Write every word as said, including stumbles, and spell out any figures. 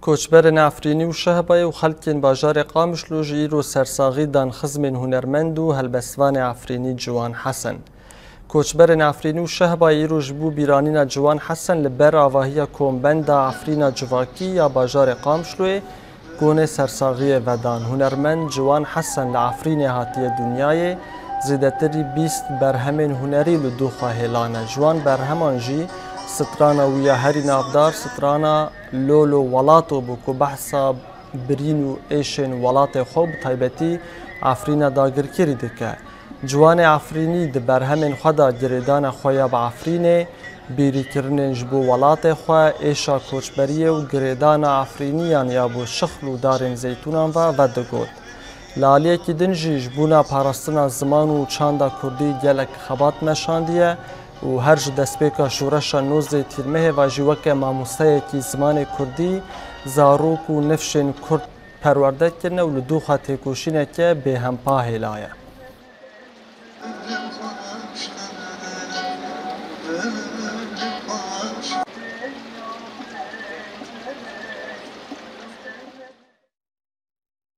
Koçberên Efrînî û Şehbayê û xelkên bajarê Qamişlo ji îro sersaxî dan xizmên hunermend û helbestvanê Efrînî Ciwan Hesen. Koçberên Efrînî û Şehbayê îro ji bo bîranîna Ciwan Hesen li ber avahiya Kombenda Efrîna Civakî ya bajarê Qamişloyê konê sersaxiyê vedan. Hunermend Ciwan Hesen li Efrînê hatiye dinyayê, zêdetirî bîst berhemên hunerî li dû xwe hêlane. Ji wan berheman jî strana wî ya herî navdar, strana Lolo Welato bû ku behsa birîn û êşên welatê xwe, bi taybetî Efrîna dagirkerî dike. Ciwanê Efrînî di berhemên xwe de girêdana xwe ya bi Efrînê, bîrîkirinên ji bo welatê xwe, êşa koçberiyê û girêdana Efrîniyan ya bo şixl û darên zeytûnan ve vedigot. Li aliyekî din jî ji bona parastina ziman û çanda kurdî gelek xebat meşandiye û her ji destpêka şoreşa nozdeh Tîrmehê ve jî weke mamosteyekî zimanê kurdî zarok û nifşên kurd perwerde kirine û li dû xwe têkoşîneke bêhempa hêlaye.